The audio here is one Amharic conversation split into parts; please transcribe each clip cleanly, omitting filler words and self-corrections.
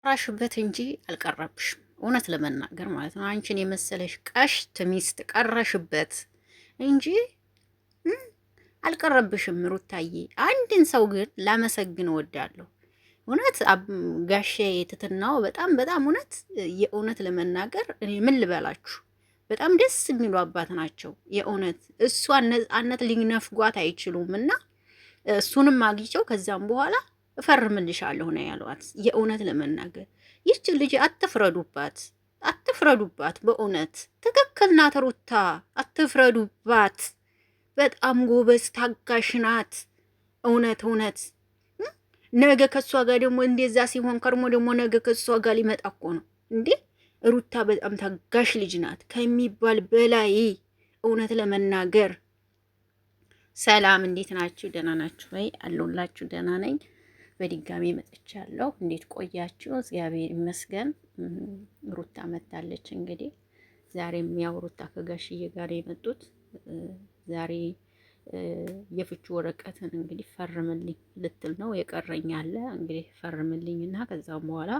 ቀረሽበት እንጂ አልቀረብሽም። እውነት ለመናገር ማለት ነው። አንቺን የመሰለሽ ቀሽት ሚስት ቀረሽበት እንጂ አልቀረብሽም ሩታዬ። አንድን ሰው ግን ላመሰግን እወዳለሁ። እውነት ጋሼ ትትናው በጣም በጣም እውነት የእውነት ለመናገር እኔ ምን ልበላችሁ በጣም ደስ የሚሉ አባት ናቸው። የእውነት እሷን ነፃነት ሊነፍጓት አይችሉም እና እሱንም አግኝቸው ከዛም በኋላ እፈርምልሻለሁ ነው ያሏት። የእውነት ለመናገር ይህች ልጅ አትፍረዱባት፣ አትፍረዱባት። በእውነት ትክክል ናት ሩታ፣ አትፍረዱባት። በጣም ጎበዝ ታጋሽ ናት። እውነት እውነት ነገ ከእሷ ጋር ደግሞ እንደዛ ሲሆን ከርሞ ደግሞ ነገ ከእሷ ጋር ሊመጣ እኮ ነው እንዴ! ሩታ በጣም ታጋሽ ልጅ ናት ከሚባል በላይ እውነት ለመናገር። ሰላም፣ እንዴት ናችሁ? ደህና ናችሁ ወይ? አለሁላችሁ። ደህና ነኝ። በድጋሚ መጥቻለሁ። እንዴት ቆያችሁ? እግዚአብሔር ይመስገን። ሩታ መታለች። እንግዲህ ዛሬም ያው ሩታ ከጋሽዬ ጋር የመጡት ዛሬ የፍቹ ወረቀትን እንግዲህ ፈርምልኝ ልትል ነው። የቀረኝ አለ እንግዲህ ፈርምልኝ እና ከዛም በኋላ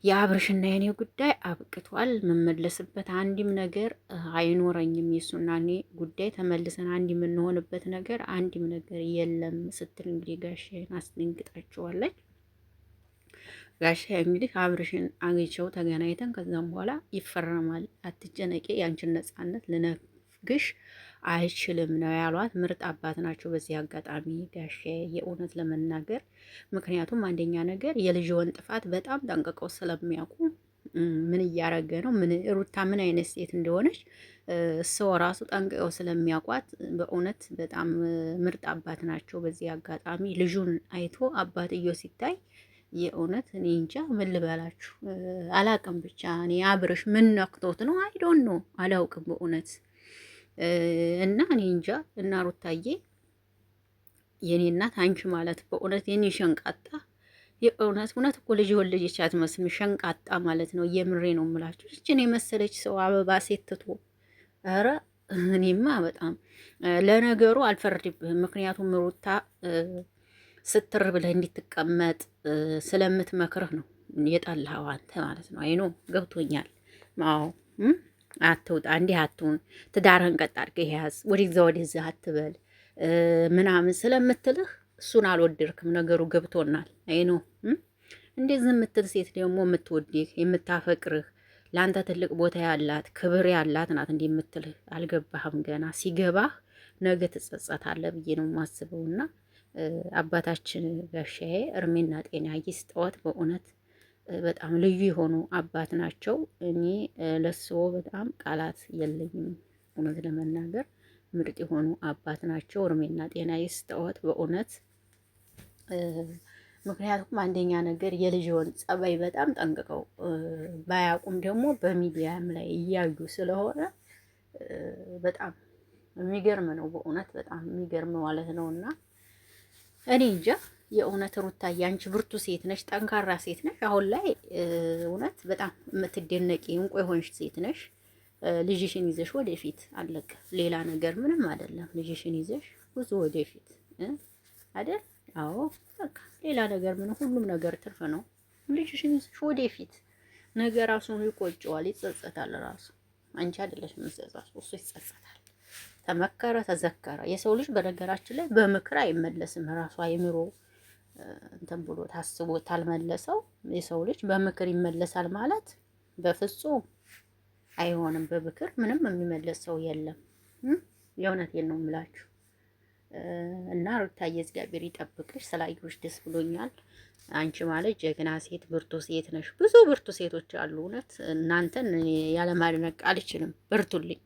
የአብርሽና የኔ ጉዳይ አብቅቷል። የምመለስበት አንድም ነገር አይኖረኝም። የሱና እኔ ጉዳይ ተመልሰን አንድ የምንሆንበት ነገር አንድም ነገር የለም ስትል እንግዲህ ጋሼን አስደንግጣቸዋለች። ጋሼ እንግዲህ አብርሽን አግኝቼው ተገናኝተን ከዛም በኋላ ይፈረማል፣ አትጨነቂ፣ ያንቺን ነጻነት ልነፍግሽ አይችልም ነው ያሏት። ምርጥ አባት ናቸው። በዚህ አጋጣሚ ጋሼ የእውነት ለመናገር ምክንያቱም አንደኛ ነገር የልጅውን ጥፋት በጣም ጠንቅቀው ስለሚያውቁ ምን እያረገ ነው፣ ምን ሩታ ምን አይነት ሴት እንደሆነች ሰው ራሱ ጠንቅቀው ስለሚያውቋት በእውነት በጣም ምርጥ አባት ናቸው። በዚህ አጋጣሚ ልጁን አይቶ አባትዮ ሲታይ የእውነት እኔ እንጃ ምን ልበላችሁ አላቅም። ብቻ እኔ አብርሽ ምን ነክቶት ነው I don't know አላውቅም በእውነት እና እኔ እንጃ። እና ሩታዬ የኔ እናት አንቺ ማለት በእውነት የኔ ሸንቃጣ የእውነት እውነት እኮ ልጅ የወለደች አትመስልም። ሸንቃጣ ማለት ነው። የምሬ ነው የምላችሁ። ይችን የመሰለች ሰው አበባ ሴት ትቶ ኧረ እኔማ በጣም ለነገሩ አልፈርድብህም። ምክንያቱም ሩታ ስትር ብለህ እንድትቀመጥ ስለምትመክርህ ነው የጠላኸው አንተ ማለት ነው። አይኖ ገብቶኛል። አዎ አትውጣ፣ እንዲህ አትሁን፣ ትዳርህን ቀጥ አድርገህ ያዝ፣ ወደዛ ወደዛ አትበል ምናምን ስለምትልህ እሱን አልወደድክም። ነገሩ ገብቶናል። አይኖ እንደዚህ የምትል ሴት ደግሞ የምትወድህ የምታፈቅርህ ለአንተ ትልቅ ቦታ ያላት ክብር ያላት ናት። እንዲህ የምትልህ አልገባህም ገና። ሲገባህ ነገ ትጸጸታለህ ብዬ ነው የማስበውና አባታችን ጋሻዬ እርሜና ጤና ይስጠዎት በእውነት በጣም ልዩ የሆኑ አባት ናቸው። እኔ ለስዎ በጣም ቃላት የለኝም። እውነት ለመናገር ምርጥ የሆኑ አባት ናቸው። እድሜና ጤና ይስጠዎት በእውነት ምክንያቱም አንደኛ ነገር የልጅውን ጸባይ በጣም ጠንቅቀው ባያውቁም ደግሞ በሚዲያም ላይ እያዩ ስለሆነ በጣም የሚገርም ነው። በእውነት በጣም የሚገርም ማለት ነው እና እኔ እንጃ የእውነት ሩታዬ አንቺ ብርቱ ሴት ነሽ፣ ጠንካራ ሴት ነሽ። አሁን ላይ እውነት በጣም የምትደነቂ እንቁ የሆንሽ ሴት ነሽ። ልጅሽን ይዘሽ ወደፊት አለቀ። ሌላ ነገር ምንም አይደለም። ልጅሽን ይዘሽ ብዙ ወደፊት አይደል? አዎ በቃ ሌላ ነገር ምን፣ ሁሉም ነገር ትርፍ ነው። ልጅሽን ይዘሽ ወደፊት። ነገ ራሱን ይቆጨዋል፣ ይጸጸታል። ራሱ አንቺ አይደለሽ የምትጸጸት፣ እሱ ይጸጸታል። ተመከረ፣ ተዘከረ። የሰው ልጅ በነገራችን ላይ በምክር አይመለስም። ራሱ አይምሮ እንትን ብሎ ታስቦ ታልመለሰው የሰው ልጅ በምክር ይመለሳል ማለት በፍጹም አይሆንም። በምክር ምንም የሚመለስ ሰው የለም። የእውነቴን ነው የምላችሁ። እና ሩታዬ እግዚአብሔር ይጠብቅሽ። ስላየሁሽ ደስ ብሎኛል። አንቺ ማለት ጀግና ሴት፣ ብርቱ ሴት ነሽ። ብዙ ብርቱ ሴቶች አሉ። እውነት እናንተን ያለማድነቅ አልችልም። በርቱልኝ።